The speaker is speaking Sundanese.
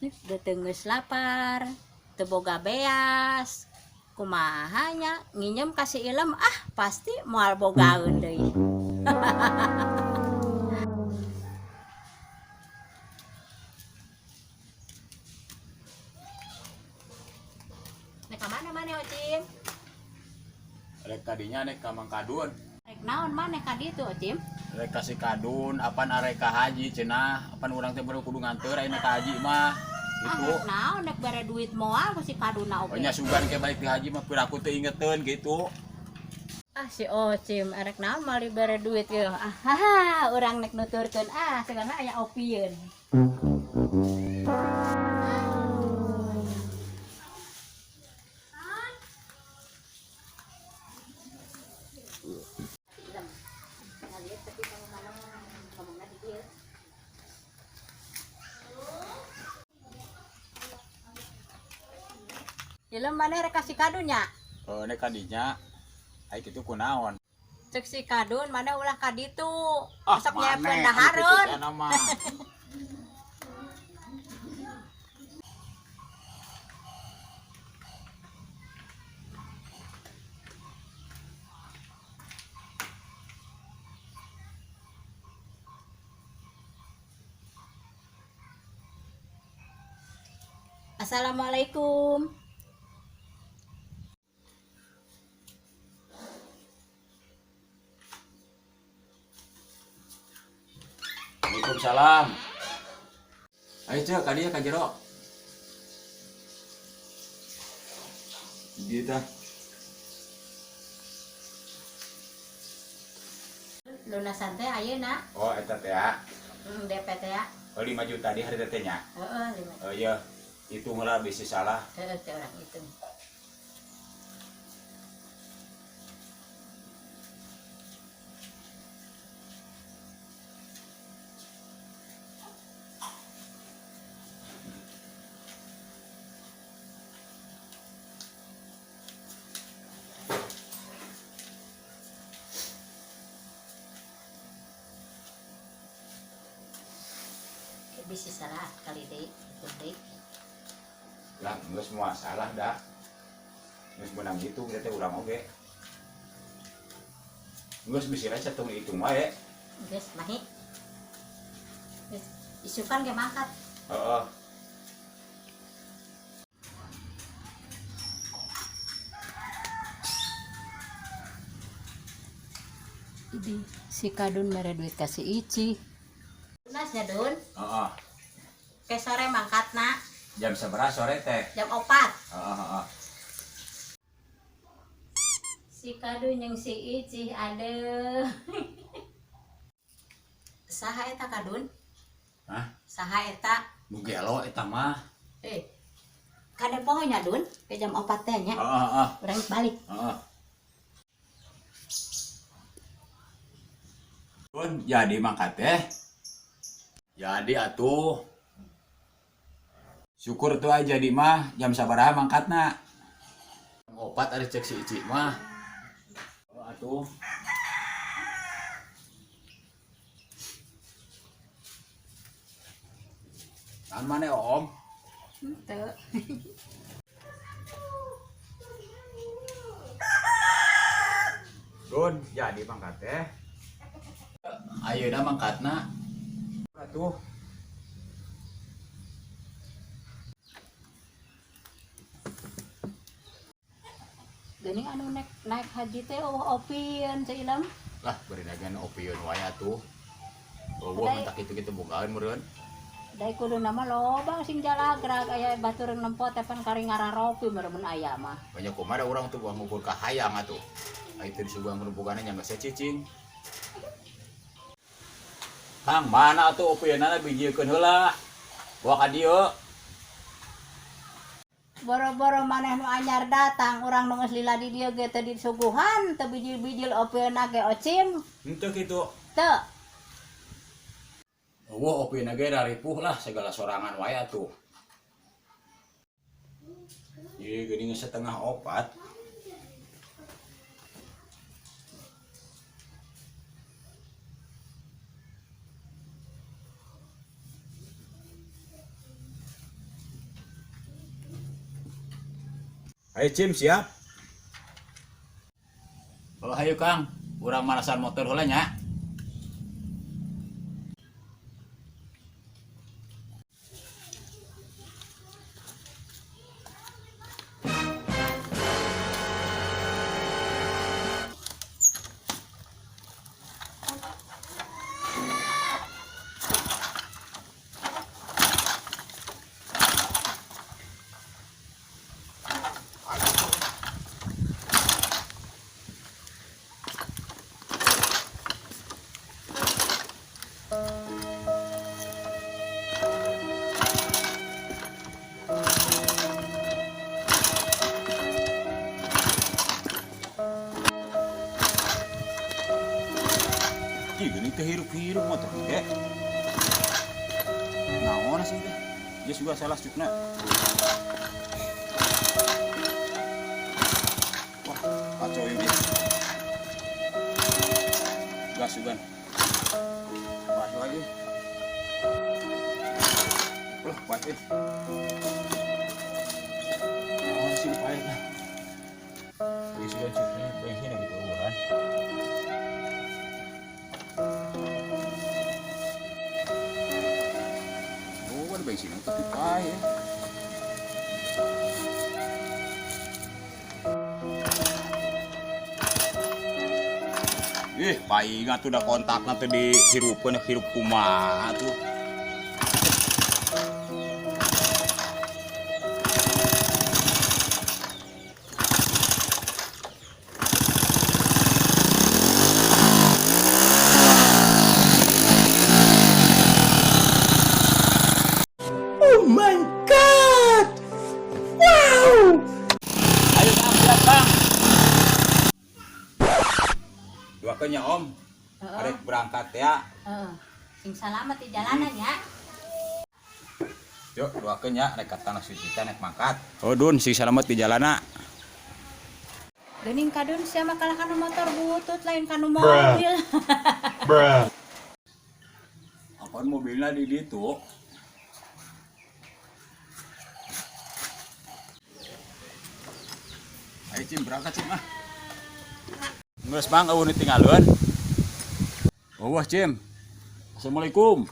Teu geus lapar, teu boga beas. Kumaha nya nginjem ka si Ilem, ah pasti moal bogaeun deui. Nek ka mana maneh, Ocim? Rek tadinya nek ka Mang Kadun. Rek naon maneh ka ditu, Ocim? Rek ka si Kadun, apan arek ka haji cenah, apan urang teh baru kudu nganteur ayeuna ka haji mah. Ah, Gitu. rek naon nek bare duit moal ku si Kadunna Oh oge. nya sugan ke balik di haji mah piraku teu ingeteun gitu. Ah si Ocim arek naon moal dibere duit yeuh. Ah haha, urang nek nuturkeun ah segala aya opieun. Ilem maneh rek ka si Kadun nya? Oh nek kadinya ai kitu kunaon? Cek si Kadun maneh ulah ka ditu. Ah, Sok nyiapkeun maneh, anu dahareun. kitu teh nama. Assalamualaikum. Waalaikumsalam. Ayo cek ka dieu ka jero. Dieu tah. Lunasan teh ayeuna. Oh eta teh ya. DP teh ya. Oh 5 juta di hari teh nya. Heeh, 5. Oh iya, hitung lah bisi salah. Heeh, teh urang hitung. Bisa salah kali deui, hitung deui. Lah, geus moal salah dah. Geus meunang hitung teh urang oge. Geus bisi aja tong dihitung wae. Geus mahi. Geus isukan ge mangkat. Heeh. Idi si Kadun mere duit ka si Ici. Lunas nya Dun. Heeh. Ke sore mangkatna. Jam sabaraha sore teh? Jam 4. Heeh, heeh. Si Kadun jeung si Ici aduh. Saha eta Kadun? Hah? Saha eta? Nu gelo eta mah. Kade poho nya Dun, ke jam 4 teh nya. Heeh, heeh. Urang balik. Heeh. Dun, jadi mangkat teh. Jadi atuh. Syukur tuh aja di mah jam sabaraha mangkatna. Jam 4 ari cek si Ici mah. Oh, atuh. Kan mana Om? Henteu. Dun, jadi mangkat teh. Ayeuna mangkatna. Atuh. Geuning anu naik haji teh eueuh opieun Ceu Ilem. Lah, bari dagan opieun wae atuh. Eueuh Dai. mentak kitu-kitu bogaeun meureun. Dai kuduna mah loba sing jalagrag aya batur nempo teh pan kari ngararopi meureun mun aya mah. Banyak kumaha da urang tuh buang ngukur ka hayang atuh. Ai teu disuguhan nu bogana nya geus cicing. Kang, mana atuh opieunana bijiekeun heula. Bawa ka dieu. Boro-boro maneh nu anyar datang, urang nu geus lila di dieu ge teu disuguhan, teu bijil-bijil opieunna ge Ocim. Henteu kitu. Teu. Eueuh opieunna ge raripuh lah segala sorangan wae atuh. Ieu geuning 3:30. Ayo Cim, siap. Kalau hayu Kang, urang manasan motor heula nya. Ih, gini teh hirup-hirup motor ge. Naon sih teh? Dia juga salah cukna. Wah, kacau ini. Gas juga. Wah, lagi. Wah, baik eh. Naon sih baik lah. Dia sudah cukna bensin lagi keluaran. Oh, ada bensin tapi pahit. Ih, paingan tuh udah kontak nanti dihirupeun, hirup kumaha tuh. Oh my God! Wow! Ayo Kang, siap Kang. Doakeun nya Om. Heeh. Arek berangkat ya. Heeh. Sing salamet di jalanan ya. Yuk, doakeun ya rek ka tanah suci teh naik mangkat. Oh Dun, sing salamet di jalana. Geuning kadun sia mah kalah kanu motor butut lain kanu mobil. Bruh. Apaan mobilnya di ditu? Ayo Cim, berangkat Cim ah. Geus Bang, eueuh tinggalun. Oh, wah Cim. Assalamualaikum.